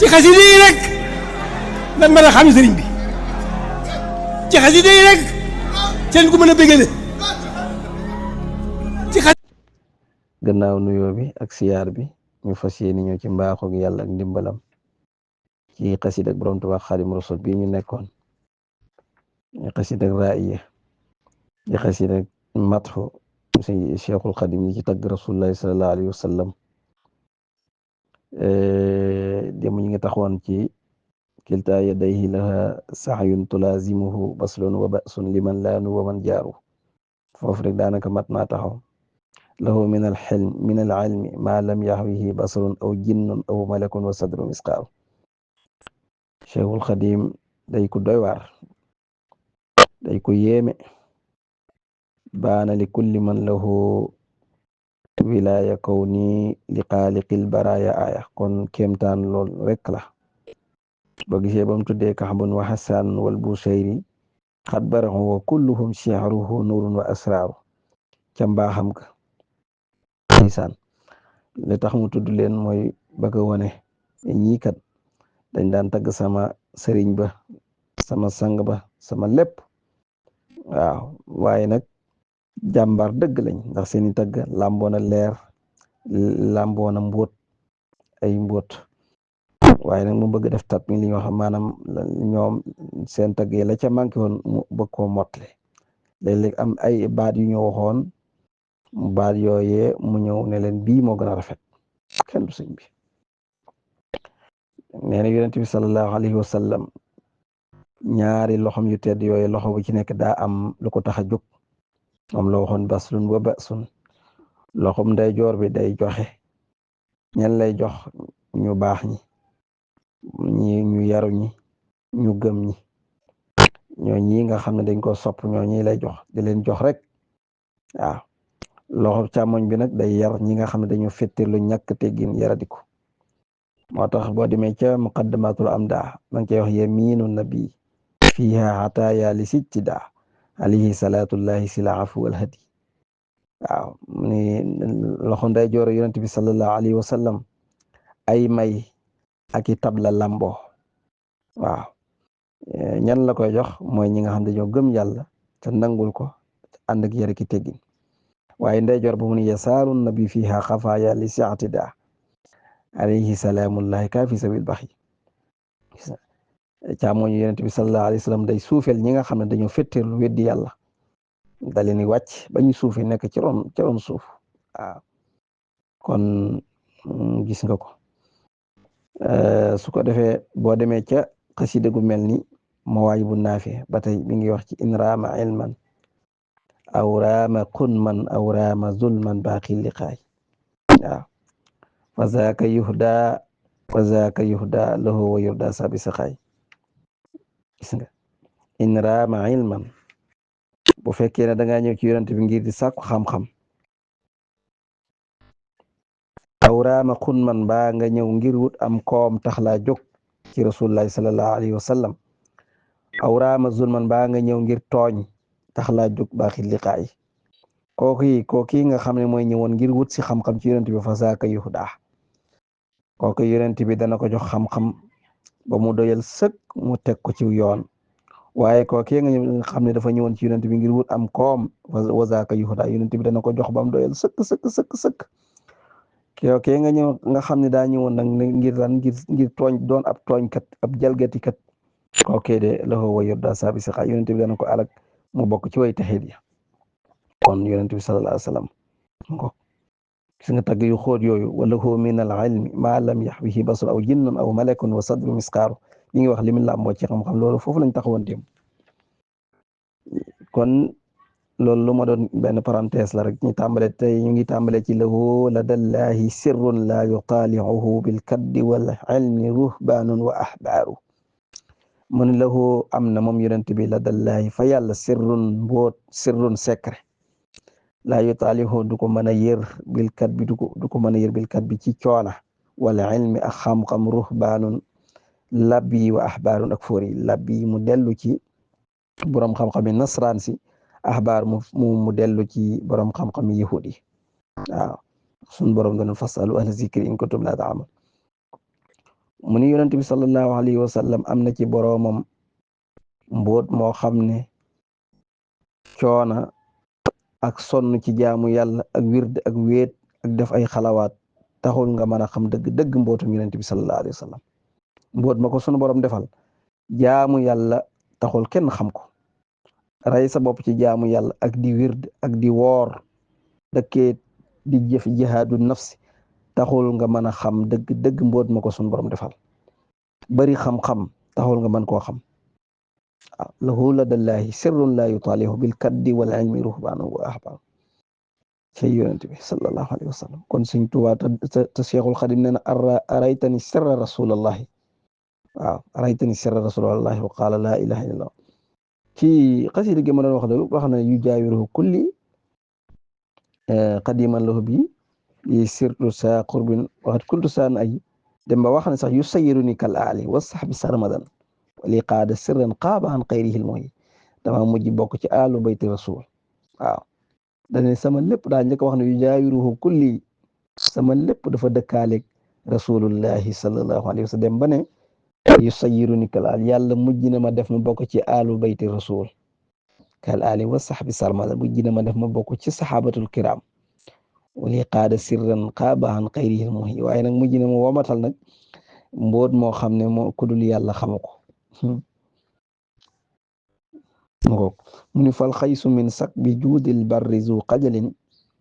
ci xasida yi rek lan mën a xam sëriñ bi ci xasida yi rek seen ku mën a bégale ci gannaaw nuyoo bi ak siyaar bi ñu fas yéene ñëw ci mbaaxu ak yàlla ak ndimbalam ci xasida ak borom Tuubaa Xaadimu Rasuul bi ñu nekkoon xasida ak raaya di xasida ak matxu si Cheikhul Xadim ñi ci tagg Rasulullahi sallallahu alayhi wa sallam dem ñu ngi taxoon ci kiltaa yadayhi laha saxyun tulaazimuhu baslun wa basun liman laanu wa man jaaru foofu rek daanaka mat naa taxaw lahu min alxilm min alilmi ma lam yaxwihi basarun aw jinnun aw malakun wa sadru misqaaru Cheikhul Xadim day ku doy waar day ku yéeme baana li kulli man lahu wilaya kawni li xaaliqil baraya aya kon kéemtaan lool rek la boo gisee ba mu tuddee Kaxbun wa Xasaan wal Busayri xat baraxu wa kulluhum shi'ruhu nuurun wa asraaru ca mbaaxam ka ndeysaan li tax mu tudd leen mooy bëgg a wone ñii kat dañ daan tagg sama sëriñ ba sama sang ba sama lépp waaw waaye nag jàmbaar dëgg lañ ndax seeni tagg làmboona leer làmboona mbóot ay mbóot waaye nag mu bëgg def tat mi li ñu wax maanaam ñoom seen tagg yi la ca manqué woon mu bëgg koo motle léeg-léeg am ay baat yu ñu waxoon baat yooyee mu ñëw ne leen bii moo gën a rafet kenn du sëñ bi nee na yonent bi sallallahu alayhi wa sallam ñaari loxom yu tedd yooyu loxo bu ci nekk daa am lu ko tax a jóg moom la waxoon baslun wa basun loxom ndeyjoor bi day joxe ñen lay jox ñu baax ñi ñu yaru ñi ñu gëm ñi ñoo ñi nga xam ne dañ ko sopp ñoo ñi lay jox di leen jox rek waaw loxo càmmoñ bi nag day yar ñi nga xam ne dañu fettir lu ñàkk teggin yaradiku moo tax boo demee ca muqaddamatul amda ma ngi koy wax yaminu nabi fiha ataya li sittida alayhi salatullahi sila afu wal hadi waaw ni loxo ndeyjoor yonent bi sallallahu alayhi wa sallam ay may ak i tabla lambo waaw ñan la koy jox mooy ñi nga xam ne dañoo gëm yàlla te nangul ko ànd ak yar ki teggin waaye ndeyjoor bu mu ni yasaaru nabi fiha xafaaya li si'tida alayhi salaamullahi kaafi sabil baxi càmmoñu yonent bi sallallahu alayhi wa sallam day suufel ñi nga xam ne dañoo fetteerlu weddi yàlla da leen di wàcc ba ñu suufe nekk ci ron suuf waaw kon gis nga ko su ko defee boo demee ca xasida gu mel ni Mawaahibu Naafi ba tey mi ngi wax ci in raama ilman aw raama qunman aw raama zulman baaqi liqaay waaw fa zaaka yuhda lahu wa yurda sabi saqaay gis nga in raama ilman bu fekkee ne dangaa ñëw ci yonent bi ngir di sàkku xam-xam aw raama qunman baa nga ñëw ngir wut am koom tax laa jóg ci rasulullahi sallallahu alayhi wa sallam aw raama zulman baa nga ñëw ngir tooñ tax laa jóg baaxi liqaay kooki nga xam ne mooy ñëwoon ngir wut si xam-xam ci yonent bi fa zaaka yuhda kooku yonent bi dana ko jox xam-xam ba mu doyal sëkk mu teg ko ci yoon waaye kooki nga xam ne dafa ñëwoon ci yonent bi ngir wut am koom wa zaaka yuhda yonent bi dana ko jox ba mu doyal sëkk kooki nga ñëw nga xam ne daa ñëwoon nag ngir tooñ doon ab tooñkat ab jalgatikat kooki de lahu wa yurda sabi saqa yonent bi dana ko alak mu bokk ci way texeet ya kon yonent bi sallallahu alayhi wa sallam ko gis nga tagg yu xóot yooyu wala hu min al ilmi ma lam yaxwihi basar aw jinnun aw malakun wa sadru misqaaru ñi ngi wax li mu làmboo ci xam-xam loolu foofu lañ taxawoon dem kon loolu lu ma doon benn parenthèse la rek ñu ngi tàmbale ci lahu ladallahi sirrun la yutaaliuhu bil kaddi wal ilmi ruhbaanun wa ahbaaru mu ne lahu am na moom yonent bi ladallahi fa yàlla sirrun mboot sirrun secret la yutaalihu du ko mën a yër bil kat bi du ko mën a yër bil kat bi ci coona wala ilmi ak xam-xam ruhbaanun labbi wa ahbaarun ak fóori labbi mu dellu ci borom xam-xam yi nasraan si ahbaar mu dellu ci borom xam-xam yi yahudi waaw sun borom doon fasalu ahla zikri in kuntum la ta'lamun mu ni yonent bi sallallahu alayhi wa sallam am na ci boroomam mbóot moo xam ne coona ak sonn ci jaamu yàlla ak wird ak wéet ak def ay xalawaat taxul nga mën a xam dëgg mbootum yonent bi sallallahu alayhi wa sallam mbóot ma ko sunu borom defal jaamu yàlla taxul kenn xam ko rey sa bopp ci jaamu yàlla ak di wird ak di woor dëkkee di jëf jihaadu nafsi taxul nga mën a xam dëgg mbóot ma ko sunu borom defal bari xam-xam taxul nga mën koo xam lahu ladallahi sirrun la yutalihu bil kaddi wal ilmi ruhbanu wa ahbab ci yonent bi sallallahu alayhi wa sallam kon Sëriñ Tuubaa te Cheikhul Xadim nee na araytani sirra rasulallahi waaw araytani sirra rasulallahi wa qala la ilaha illallah ci xasida gi ma doon wax na yu jaawiruhu kulli qadiman lahu bi yi sirtu sa qurbin waxat kultu saan ay dem ba wax ne sax yu sayiruni kal aali wa sahbi sarmadan li qaada sirran qaaba an xayrihil mooy dama mujj bokk ci àllu bayti rasul waaw dane sama lépp daa njëkk wax ne yu jaawiruhu kulli sama lépp dafa dëkkaaleeg rasulullahi sallallahu alayhi wa sallam dem ba ne yu sayiruni kal aali yàlla mujj na ma def ma bokk ci àllu bayti rasul kal aali wa sahbi sarmadan mujj na ma def ma bokk ci sahabatul kiram wali qaada sirran qaaba an xayrihil mooy waaye nag mujj na ma womatal nag mboot moo xam ne moo kudul yàlla xamu ko mu ni fal xaysu min sak bi juudil barri zu qajalin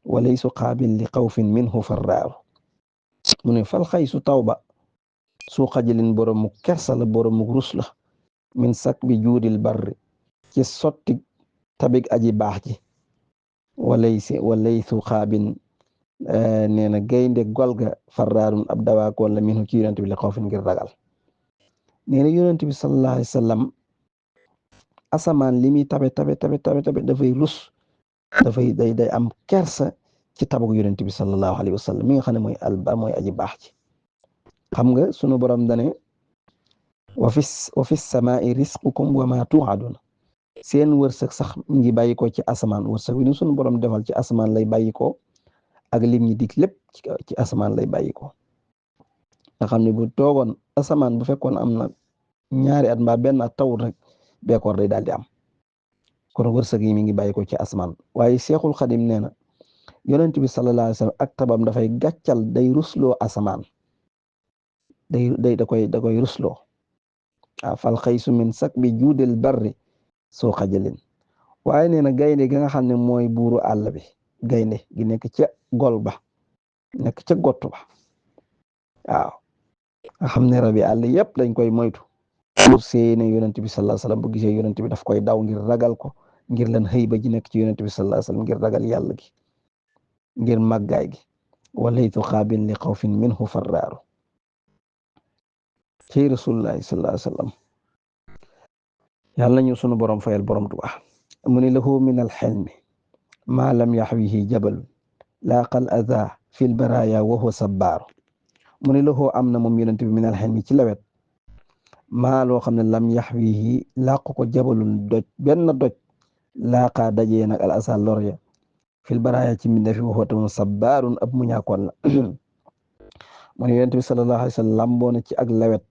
wa laysu qaabil li xawfin minhu farraaru mu ni fal xaysu tawba su qajalin boromu kersa la boromu rus la min sak bi juudil barri ci sotti tabig aji baax ji wa laysu qaabin nee na gaynde golga farraarun ab dawaakoon la minhu ci yonent bi li xawfin ngir ragal nee na yonent bi sallallahu alayhi wa sallam asamaan li muy tabe dafay rus day am kersa ci tabug yonent bi sallallahu alayhi wa sallam mi nga xam ne mooy aji baax ci xam nga sunu borom dane wa fi samaa'i risqukum wa ma tu'aduna seen wërsëg sax ngi bàyyi ko ci asamaan wërsëg wi ni sunu borom defal ci asamaan lay bàyyi ko ak lim ñi dig lépp ci asamaan lay bàyyi ko nga xam ne bu toogoon asamaan bu fekkoon am na ñaari at mbaa benn at tawut rek beekoor day daal di am kon wërsëg yi mi ngi bàyyi ko ci asamaan waaye Seexul Xadim nee na yonent bi sallallahu alayhi wa sallam ak tabam dafay gàccal day rusloo asamaan da koy rusloo fal xaysu min sak bi juudel barri soo xajalin waaye nee na gaynde gi nga xam ne mooy buuru àll bi gaynde gi nekk ca gol ba nekk ca gott ba waaw nga xam ne rabi àll yëpp dañ koy moytu pour seene yonent bi sallallahu alayhi wasallam bu gisee yonent bi daf koy daw ngir ragal ko ngir lan xëy ba ji nekk ci yonent bi sallallahu alayhi wasallam ngir ragal yàlla gi ngir màggaay gi walaytu xaabin li xawfin minhu farraaru ci rasulullahi sallallahu alayhi wasallam yàlla ñu sunu borom fayal borom Tuubaa mu ni lahu min al xelmi maa lam yaxwihi jabalun laaqal adaa fil baraaya wa huwa sabbaaru mu ni lahu am na moom yonent bi min al xelmi ci lawet maa loo xam ne lam yaxwihi làq ko jabalun doj benn doj laaqaa dajee nag al asa lor ya fil baraaya ci mbindeef yi wa huwa tamit sabbaarun ab muñaakoon la mu ni yonent bi sallallahu alayhi wa sallam lamboo na ci ak lewet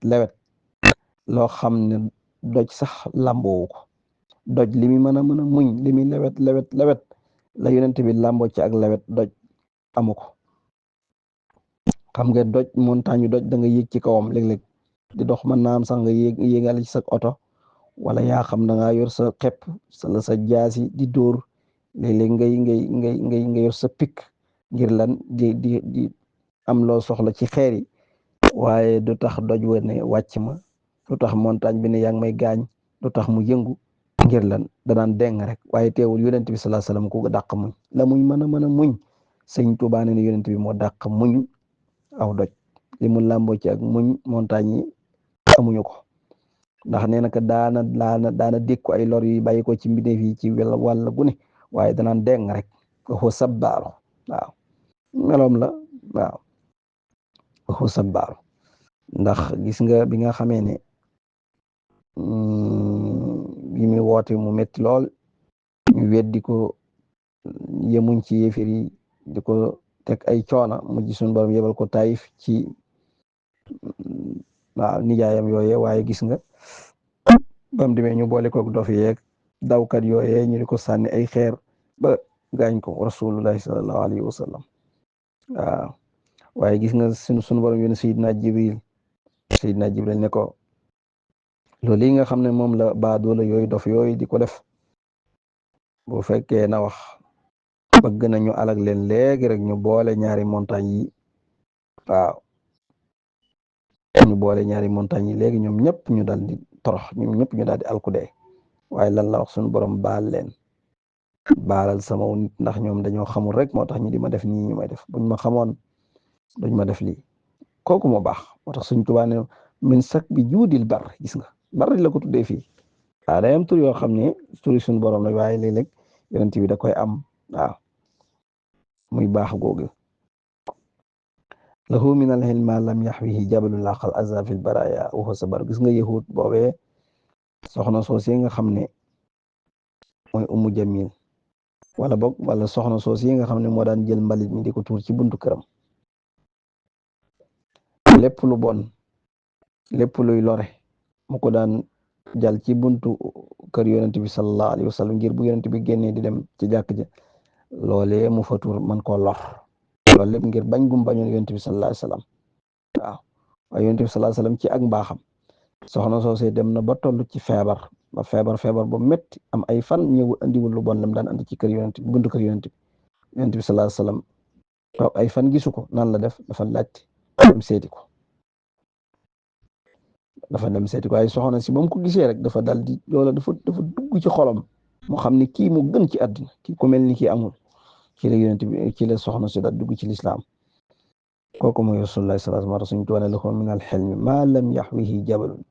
loo xam ne doj sax lamboowu ko doj li mi mën a muñ li mi lewet la yonent bi lamboo ci ak lewet doj amu ko xam nga doj montagne doj da nga yéeg ci kawam léeg-léeg di dox mën naa am sax nga yéegale ci sa oto wala yaa xam da ngaa yor sa xepp sa jaasi di dóor léeg-léeg nga yor sa pik ngir lan di am loo soxla ci xeer yi waaye du tax doj wa ne wàcc ma du tax montagne bi ne yaa ngi may gaañ du tax mu yëngu ngir lan danaan deng rek waaye teewul yonent bi sallallahu alayhi wasallam ku dàq muñ la muñ mën a muñ Sëñ Tuubaa ne yonent bi moo dàq muñ aw doj li mu làmboo ci ak muñ montagne yi amuñu ko ndax nee na que daana dékku ay lor yi bàyyi ko ci mbindeef yi ci wàll gu ne waaye danaan deng rek waxu sabbaaru waaw meloom la waaw waxu sabbaaru ndax gis nga bi nga xamee ne bi muy woote mu metti lool ñu weddi ko yemuñ ci yéefir yi di ko teg ay coona mujj suñu borom yebal ko Taayif ci waaw nijaayam yooyee waaye gis nga bam demee ñu boole koog dof yeeg dawkat yooyee ñu di ko sànni ay xeer ba gaañ ko rasulullahi sallallahu alayhi wa sallam waaw waaye gis nga sunu borom yónni Seydina Jibril ne ko loolu yi nga xam ne moom la baadoola yooyu dof yooyu di ko def bu fekkee na wax bëgg nañu alag leen léegi rek ñu boole ñaari montagne yi waaw ñu boole ñaari montagne yi léegi ñoom ñëpp ñu daal di torox ñoom ñëpp ñu daal di alkude waaye lan la wax sunu borom baal leen baalal sama nit ndax ñoom dañoo xamul rek moo tax ñu di ma def nii ñu may def buñ ma xamoon duñ ma def lii kooku moo baax moo tax suñ Tuubaa ne min sak bi juudil bar gis nga bari la ko tuddee fii waaw day am tur yoo xam ne turi suñu borom la waaye léeg-léeg yonent bi da koy am waaw muy baax googu lahu min al hilmi ma lam yaxwihi jabalu laqal aza fil baraya waxu sabar gis nga yahud boobee soxna soos yi nga xam ne mooy Ummu Jamil wala soxna soos yi nga xam ne moo daan jël mbalit mi di ko tuur ci buntu këram lépp lu bon lépp luy lore mu ko daan jàll ci buntu kër yonent bi sallallahu alayhi wa sallam ngir bu yonent bi génnee di dem ci jàkk ja loolee mu fa tuur man koo lor loolu lépp ngir bañ gum bañoon yonent bi sallallahu alayhi wa sallam waaw waaye yonent bi sallallahu alayhi wa sallam ci ak mbaaxam soxna soosee dem na ba toll ci feebar ba metti am ay fan ñëw andiwul lu bon lam daan andi ci kër yonent bi buntu kër yonent bi sallallahu alayhi wa sallam toog ay fan gisu ko nan la def dafa laajte dem seeti ko waaye soxna si moom ko gisee rek dafa dal di loola dafa dugg ci xolam moo xam ne kii mu gën ci àdduna kii ku mel ni kii amul ci la yonent bi ci la soxna si daal dugg ci lislaam kooku mooy rasulullah sallallahu alayhi wa sallam suñu tuwane lahu min al hilmi ma lam yaxwihi jabalun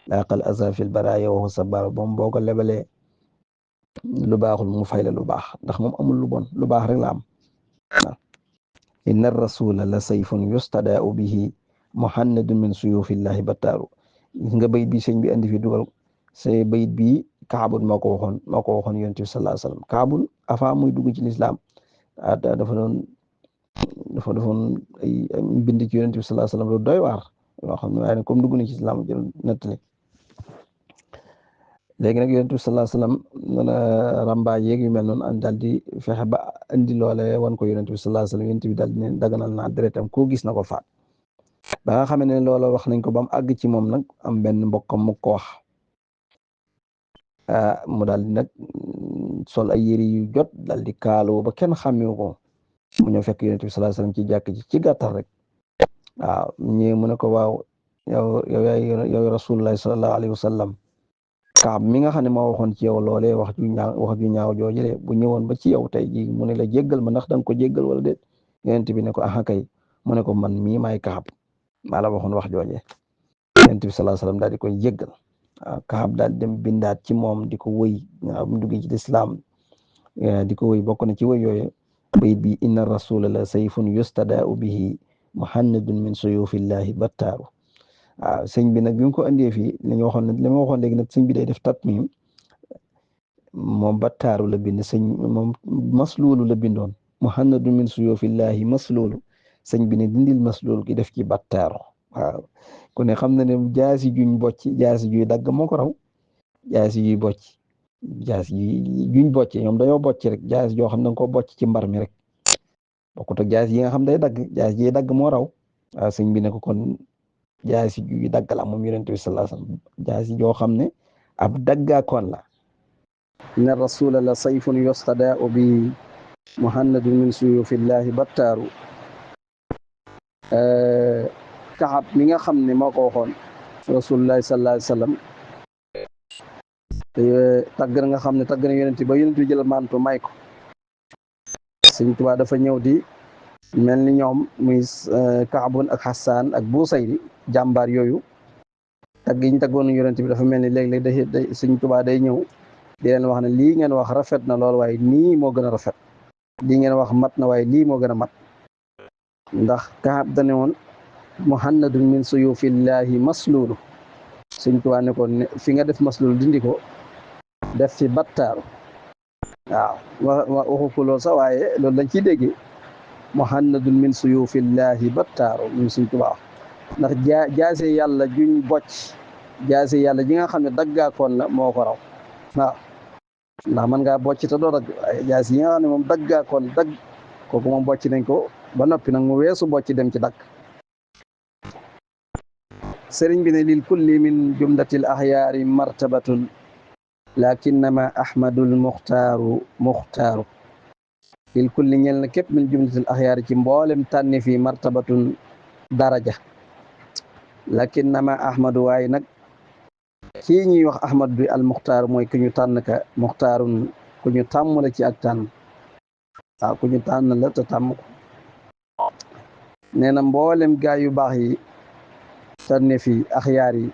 laqal aza fil baraya wa huwa sabbar moom boo ko lebalee lu baaxul mu fay la lu baax ndax moom amul lu bon lu baax rek la am inna rasula la sayfun yustadaa'u bihi muhannadun min suyufillahi battaaru nga bayit bi sëñ bi andi fi dugal say bayit bi kaabul moo ko waxoon yonent bi sallallahu alayhi wasallam kaabul avant muy dugg ci lislaam dafa doon ay bind ci yonent bi sallallahu alayhi wasallam lu doy waar yoo xam ne waaye nag comme dugg na ci lislaam jël nettali léegi nag yonent bi sallallahu alayhi wasallam nana rambaaj yeeg yu mel noonu an daal di fexe ba andi loole wan ko yonent bi sallallahu alayhi wasallam yonent bi daal di ne daganal naa deretam koo gis na ko faat ba nga xam ne loola wax nañ ko ba mu àgg ci moom nag am benn mbokkam mu ko wax mu daal di nag sol ay yëri yu jot daal di kaaloo ba kenn xàmmewu ko mu ñëw fekk yonent bi sallallahu alayhi wasallam ci jàkk ji ci gàttal rek waaw ñëw mu ne ko waaw yow rasulullah sallallahu alayhi wasallam Kaab mi nga xam ne moo waxoon ci yow loolee wax ju ñaaw joojule bu ñëwoon ba ci yow tey ji mu ne la jéggal ma ndax danga ko jéggal wala déet yonent bi ne ko aha kay mu ne ko man mii maay Kaab maa la waxoon wax jooje yonent bi sallallahu alayhi wasallam daal di koy jéggal Kaab daal dem bindaat ci moom di ko wëy mu dugg ci lislaam di ko wëy bokk na ci wëy yooyu bayit bi inna rasula la sayfun yustadaa'u bihi muhannadun min suyufillahi battaaru waaw sëñ bi nag bi mu ko andee fii li ma waxoon léegi nag sëñ bi day def tatmim moom battaaru la bind sëñ moom masluulu la bindoon muhannadun min suyufillahi masluulu sëñ bi ne dindil masluulu ki def ci battaaru waaw ku ne xam na ne jaasi juñ bocc jaasi juy dagg moo ko raw jaasi juy bocc jaasi juñ bocc ñoom dañoo bocc rek jaasi joo xam ne danga ko bocc ci mbar mi rek bokkut ak jaasi yi nga xam day dagg jaasi jiy dagg moo raw waaw sëñ bi ne ko kon jaasi juy dagg la moom yonent bi sallallahu alayhi wasallam jaasi joo xam ne ab daggaakoon la inna rasula la sayfun yustadaa'u bi muhannadun min suyufillahi battaaru Kaab mi nga xam ne moo ko waxoon rasulullahi sallallahu alayhi wasallam tagg na nga xam ne tagg na yonent ba yonent bi jël manto may ko Sëñ Tuubaa dafa ñëw di mel ni ñoom muy Kaabun ak Hassan ak Busayri jàmbaar yooyu tagg yi ñu taggoon yonent bi dafa mel ni léeg-léeg day Sëñ Tuubaa day ñëw di leen wax ne lii ngeen wax rafet na lool waaye nii moo gën a rafet lii ngeen wax mat na waaye lii moo gën a mat ndax Kaab dane woon muhannadun min suyufillahi masluulu Sëñ Tuubaa ne ko fi nga def masluulu dindi ko def fi battaaru waaw waxu ko lool sax waaye loolu lañ ciy déggee muhannadun min suyufillahi battaaru min Sëñ Tuubaa ndax jaase yàlla juñ bocc jaase yàlla ji nga xam ne daggaakoon la moo ko raw waaw ndax man ngaa bocc te doo dagg jaase yi nga xam ne moom daggaakoon dagg kooku moom bocc nañ ko ba noppi nag mu weesu bocc dem ci dagg sëriñ bi ne lil kulli min jumlatil axyaari martabatun lakinnama ahmadul muxtaaru lil kulli ñel na képp min jumlatil axyaari ci mboolem tànni fi martabatun daraja lakinnama ahmadu waaye nag kii ñuy wax ahmad bi al muxtaar mooy ku ñu tànn ka muxtaarun ku ñu tàmm la ci ak tànn waaw ku ñu tànn la te tàmm ko nee na mboolem gaa yu baax yi tànne fi axyaar yi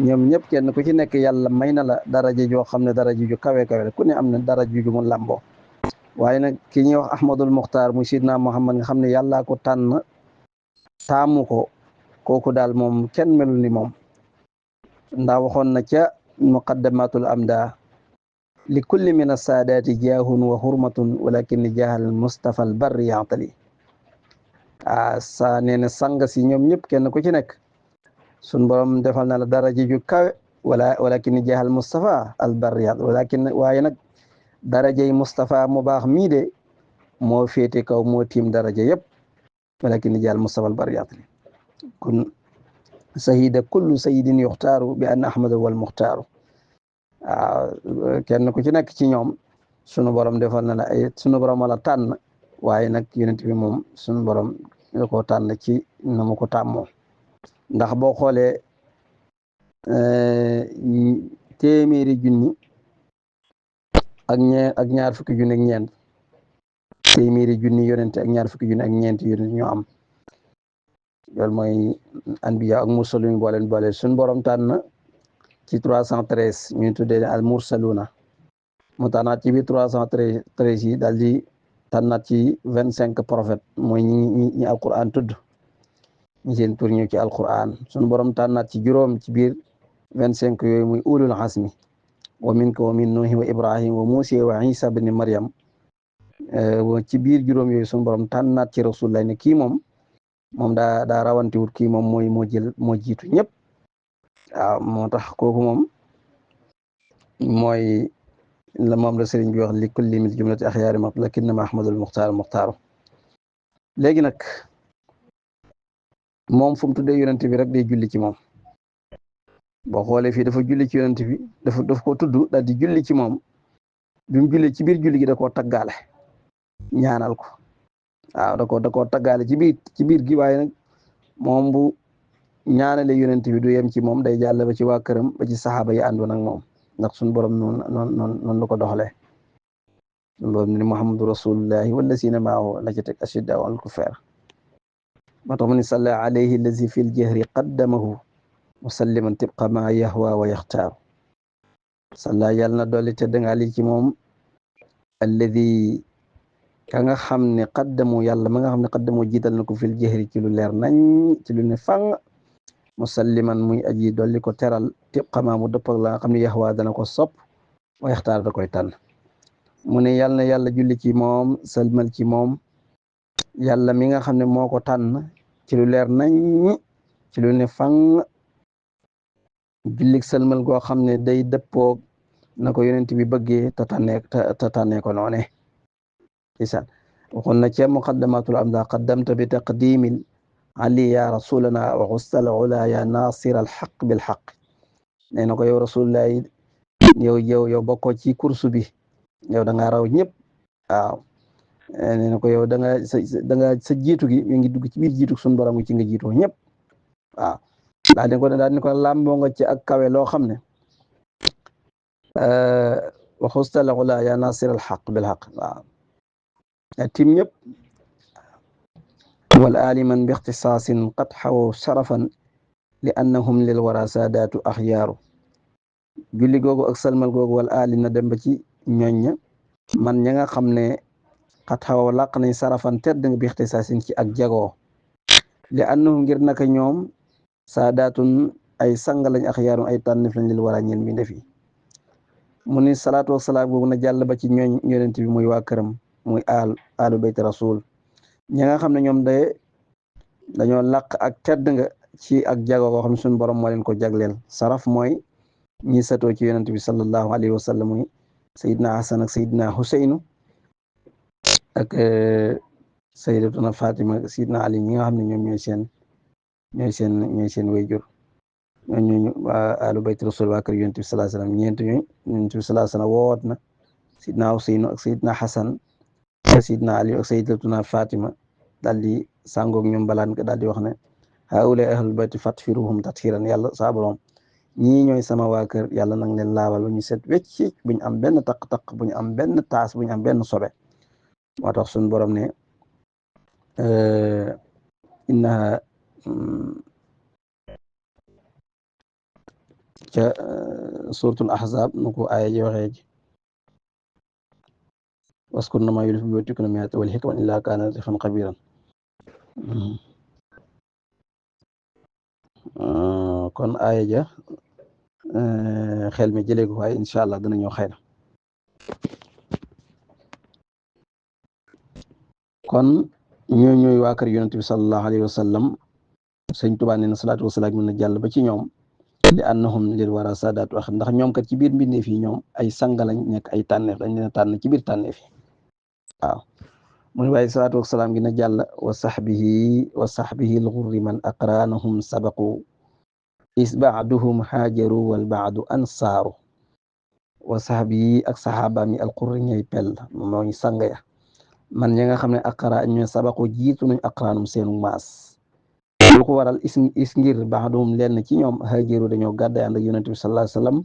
ñoom ñëpp kenn ku ci nekk yàlla may na la daraja joo xam ne daraja ju kawe kawe ku ne am na daraja ju mu làmboo waaye nag ki ñuy wax ahmadul muxtaar mu sidna muhammad nga xam ne yàllaa ko tànn taamu ko kooku daal moom kenn melul ni moom ndax waxoon na ca muqaddamatul amda li kulli min assaadaati jaahun wa hurmatun walakin jaahal mustafa al barri yaatali sa nee na sang si ñoom ñëpp kenn ku ci nekk sun borom defal na la daraja ju kawe walakin jaahal mustafa al barri yaatali walakin waaye nag darajay mustafa mu baax mii de moo féete kaw moo tiim daraja yëpp walakin jaahal mustafa al barri yaatali kun sahida kullu sayidin yuxtaaru bi anna ahmada wal muxtaaru waaw kenn ku ci nekk ci ñoom sunu borom defal na la ay sunu borom wala tànn waaye nag yonent bi moom sunu borom da koo tànn ci na mu ko tàmmoo ndax boo xoolee téeméeri junni ak ñaar fukki junni ak ñeent téeméeri junni yonent ak ñaar fukki junni ak ñeent yonent ñoo am loolu mooy anbiya ak mursalun boole suñ borom tànn ci 313 ñu tuddee al mursaluna mu tànnaat ci biir 313 yi daal di tànnaat ci 25 prophètes mooy ñi alquran tudd ñi seen tur ñëw ci alquran suñ borom tànnaat ci juróom ci biir 25 yooyu muy ulul azmi wa minka wa min nuhi wa ibrahim wa musa wa isa ibn maryam ci biir juróom yooyu suñ borom tànnaat ci rasulullah ne kii moom daa rawantiwut kii moom moo jiitu ñëpp waaw moo tax kooku moom mooy moom la sëriñ bi wax li kulli min jumlati axyaari ma lakinnama ahmadul muxtaaru léegi nag moom fu mu tuddee yonent bi rek day julli ci moom boo xoolee fii dafa julli ci yonent bi daf ko tudd daal di julli ci moom bi mu julli ci biir julli gi da koo taggaale ñaanal ko waaw da koo taggaale ci biir gi waaye nag moom bu ñaanale yonent bi du yem ci moom day jàll ba ci waa këram ba ci saxaaba yi àndoon ak moom ndax suñu borom noonu la ko doxalee suñu borom ni muhammadu rasulullahi wallazina maahu la ci teg ashiddaa'u alal kuffaar moo tax mu ni salla alayhi allazi fil jahri qaddamahu musalliman tibqa ma yahwa wa yaxtaaru salla yàlla na dolli te dangaa li ci moom alladi ka nga xam ne qaddamu yàlla ma nga xam ne qaddamu jiital na ko fil jahri ci lu leer nañ ci lu ne fang musalliman muy aji dolli ko teral tibqa ma mu dëppag la nga xam ne yaxwa dana ko sopp wa yaxtaar da koy tànn mu ne yàlla na yàlla julli ci moom salmal ci moom yàlla mi nga xam ne moo ko tànn ci lu leer nañ ci lu ne fang jullik salmal goo xam ne day dëppoog na ko yonent bi bëggee te tànnee ko noone isaan waxoon na ca muqaddamatul amda qaddamta bi taqdimil ali ya rasulana wa xustal ula ya nasir al xaq bil xaq nee na ko yow rasulullah yow bokkoo ci kursu bi yow da nga raw ñëpp waaw nee na ko yow da nga sa jiitu gi mi ngi dugg ci biir jiitu suñu borom ci nga jiitoo ñëpp waaw daal di ko làmboo nga ci ak kawe loo xam ne wa xustal ula ya nasir al xaq bil xaq waaw tim ñëpp wal aliman bi ixtisaasin qad xaw sharafan li annahum lil wara saadaatu axyaaru julli googu ak salmal googu wal ali na dem ba ci ñoñña man ña nga xam ne qad xaw làq nañ sarafan tedd nga bi ixtisaasin ci ak jagoo li annahum ngir naka ñoom saadaatun ay sang lañ axyaaru ay tànnif lañ lil wara ñeen mi ndefi mu ni salaatu wasalaam googu na jàll ba ci ñooñ yonent bi muy waa këram muy alu bayt rasul ñi nga xam ne ñoom dañoo làq ak tedd nga ci ak jago koo xam ne suñu borom moo leen ko jagleel saraf mooy ñi satoo ci yonent bi sallallahu alayhi wa sallam muy sayidna hasan ak sayidna huseynu ak sayyidatuna fatima sayidna ali ñi nga xam ne ñoom ñooy seen wayjur ñooñu waa alu bayt rasul waa kër yonent bi sallallahu alayhi wa sallam ñeent ñooy yonent bi sallallahu alayhi wa sallam woot na sayidna huseynu ak sayidna hasan ak sayidna ali ak sayyidatuna fatima daal di sàngoog ñoom balaan ka daal di wax ne haula ahlul bayti fatfiruhum tatfiran yàlla saa borom ñii ñooy sama waa kër yàlla nang leen laabal ba ñu set wecci buñ am benn taq-taq buñ am benn taas buñ am benn sobe moo tax suñ borom ne innaha ca suratul ahzab nu ko aaya ji waxee ji waskurna ma yulfi buyutikunna min ayati wal hikma illa kana latifan xabiran kon aaya ja xel mi jëlee ko waaye incha allah dana ñëw xëy na kon ñooy waa kër yonent bi sallallahu alayhi wa sallam sëñ Tuubaa nee na salaatu wasalaam mën na jàll ba ci ñoom li annahum lil wara saadaat wax ndax ñoom kat ci biir mbindeef yi ñoom ay sang lañ nekk ay tànneef dañ leen a tànn ci biir tànneef yi waaw mu ne waaye salaatu wasalaam gi na jàll wa saxbihi lxurri man aqranahum sabaqu is baaduhum haajaru wal baadu ansaaru wa saxbihi ak saxaabaam yi alxurri ñay pel mooy sang ya man ñi nga xam ne aqra ñooy sabaqu jiitu nañ aqraanum seenu maas lu ko waral is ngir baaduhum lenn ci ñoom haajaru dañoo gàddaay ànd ak yonent bi sallallahu alayhi wa sallam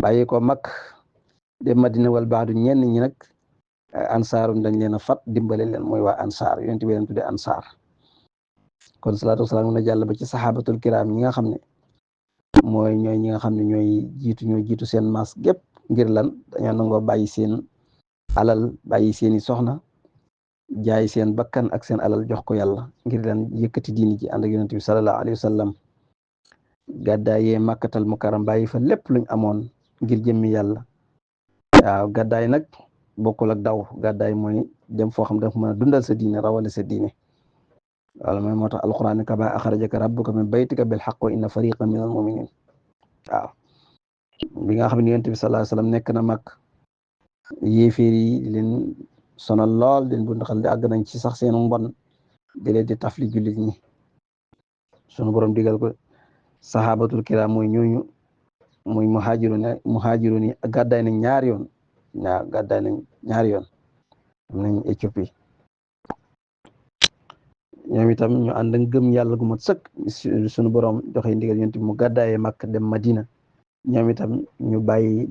bàyyi ko mag de madina wal baadu ñenn ñi nag ansaarum dañ leen a fat dimbale leen mooy waa ansaar yonent bi leen tudde ansaar kon salaatu wasalaam na jàll ba ci saxaabatul kiram ñi nga xam ne ñooy ñi nga xam ne ñooy jiitu seen maas gépp ngir lan dañoo nangoo bàyyi seen alal bàyyi seeni soxna jaay seen bakkan ak seen alal jox ko yàlla ngir lan yëkkati diini ji ànd ak yonent bi sallallahu alayhi wa sallam gàddaayee màkkatal mukarram bàyyi fa lépp luñ amoon ngir jëmmi yàlla waaw gàddaay nag bokkul ak daw gàddaay mooy dem foo xam dafa mën a dundal sa diine rawale sa diine wala mooy moo tax alquran ne kama axrajaka rabbuka min baytika bil haqq wa inna fariqan min al muminin waaw bi nga xam ne yonent bi sallallahu alayhi wa sallam nekk na mag yéeféer yi di leen sonal lool di leen bu ndaxal di àgg nañ ci sax seenu mbon di leen di tafli jullit ñi sunu borom digal ko sahabatul kiram mooy ñooñu muy muhajirun yi gàddaay nañ ñaari yoon am nañ Éthiopie ñoom itam ñu ànd ak gëm yàlla gu mat sëkk sunu borom joxe ndigal yonent bi mu gàddaayee Makka dem Madina ñoom itam ñu bàyyi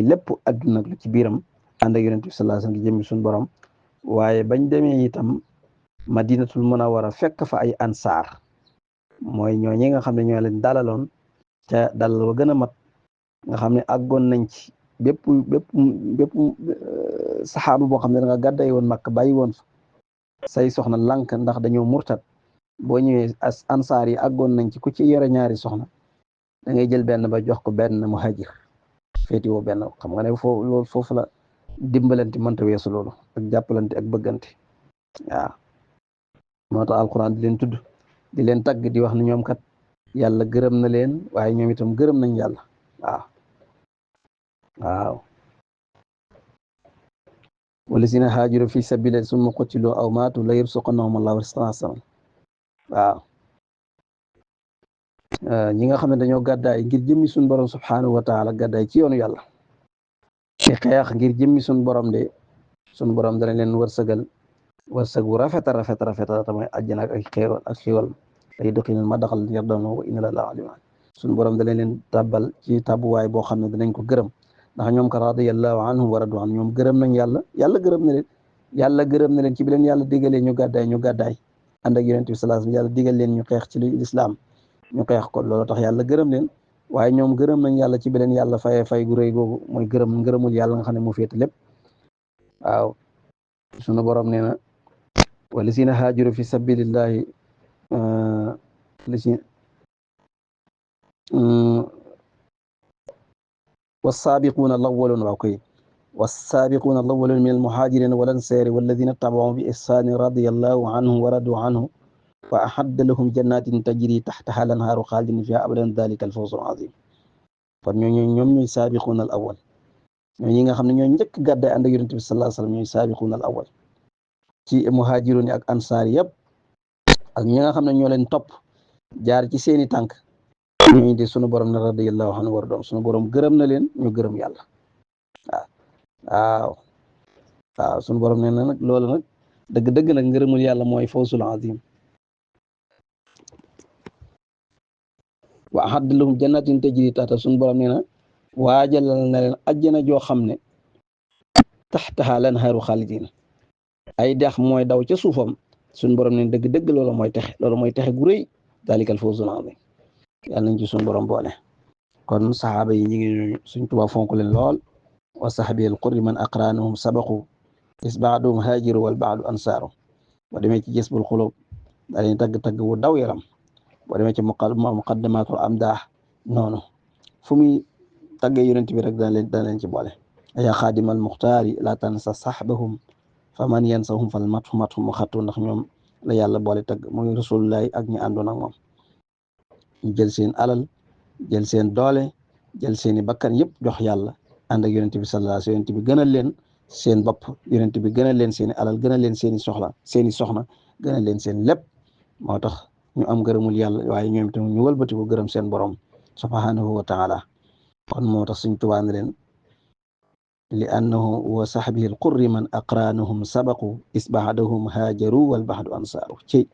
lépp adduna lu ci biiram ànd ak yonent bi sallallahu alayhi wasallam gi jëmmi sunu borom waaye bañ demee itam Madinatul Munawwara fekk fa ay ansaar mooy ñi nga xam ne ñoo leen dalaloon ca dalal wa gën a mat nga xam ne àggoon nañ ci bépp saxaaba boo xam ne da nga gàdday woon Makka bàyyi woon fa say soxna lànk ndax dañoo murtat boo ñëwee ansaar yi àggoon nañ ci ku ci yore ñaari soxna da ngay jël benn ba jox ko benn muhajir féeti woo benn xam nga ne foofu la dimbalante mënta weesu loolu ak jàppalante ak bëggante waaw moo tax alquran di leen tudd di leen tagg di wax ne ñoom kat yàlla gërëm na leen waaye ñoom itam gërëm nañ yàlla waaw walazina haajaru fi sabilillahi summa qutilu aw maatu la yarzuqannahum allahu rizqan hasanan waaw ñi nga xam ne dañoo gàddaay ngir jëmmi suñu borom subhanahu wa taala gàddaay ci yoonu yàlla ci xeex ngir jëmmi suñu borom de suñu borom dana leen wërsëg bu rafeta tamay àjjana ak xéewal ay dëkkinan ma daxal yardano wa inna la aliman suñu borom dana leen tàbbal ci tàbbuwaay boo xam ne danañ ko gërëm ndax ñoom ka radiyallahu anhum wa radu an ñoom gërëm nañ yàlla gërëm na leen ci bi leen yàlla digalee ñu gàddaay ànd ak yonent bi sallallahu alayhi wasallam yàlla digal leen ñu xeex ci lislaam ñu xeex ko loolu tax yàlla gërëm leen waaye ñoom gërëm nañ yàlla ci bi leen yàlla fay gu rëy googu mooy ngërëmul yàlla nga xam ne moo féete lépp waaw sunu borom nee na walazina haajaru fi sabilillahi والسابقون الأولون من المهاجرين والأنصار والذين اتبعوهم بإحسان رضي الله عنهم ورضوا عنه wa ahadda lahum jannatin tajri taxtaha al-anhaaru xaalidina fiha abadan dalika al-fawzu al-azim. kon ñoom ñooy saabiquuna al awal ñoo ñi nga xam ne ñooy njëkk gàddaay ànd ak yonent bi sallallahu alayhi wasallam ñooy saabiquuna al awal ci muhaajiroon yi ak ansaar yëpp ak ñi nga xam ne ñoo leen topp jaar ci seeni tànk ñooñu de sunu borom ne radiyallahu anhu war doom sunu borom gërëm na leen ñu gërëm yàlla waaw waaw sunu borom ne na nag loolu nag dëgg-dëgg nag ngërëmul yàlla mooy fawzul azim. wa ahadda lahum jannatin tajri tahta sunu borom nee na waajalal na leen ajjana joo xam ne taxtaha al-anhaaru xaalidina ay dex mooy daw ca suufam sunu borom ne dëgg-dëgg loolu mooy texe gu rëy dalikal fawzul azim. yàlla nañ ci sunu borom boole. kon saxaaba yi ñu ngi suñ Tuubaa fonk leen lool wa saxaabiyal qurri man aqraanahum sabaqu is ba'duhum haajiru wal ba'du ansaaru boo demee ci Jazbul Quluub da leen tagg wu daw yaram boo demee ci muqaddamatul amdaax noonu fu muy taggee yonent bi rek dana leen ci boole. yaa xaadimal muxtaari laa tansa saxbahum fa man yansahum fal matu mu xattu ndax ñoom la yàlla boole tagg muy rasulullahi ak ñi àndoon ak moom ñu jël seen alal jël seen doole jël seeni bakkan yëpp jox yàlla ànd ak yonent bi sallallahu alayhi wasallam yonent bi gënal leen seen bopp yonent bi gënal leen seeni alal gënal leen seeni soxna gënal leen seen lépp moo tax ñu am gërëmul yàlla waaye ñoom itam ñu wëlbati ko gërëm seen borom subhanahu wa taala. kon moo tax suñ Tuubaa ne leen li annahu wa sahbihi al-qurri man aqraanahum sabaqu isba'dahum haajaru wal ba'du ansaaru ci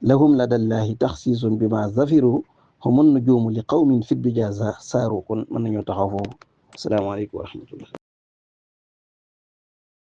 lahum ladallahi taxsiisun bima zafiru humun nujuumu li qawmin fi duja saaru. kon mën nañoo taxaw foofu. asalaamaaleykum wa rahmatullah.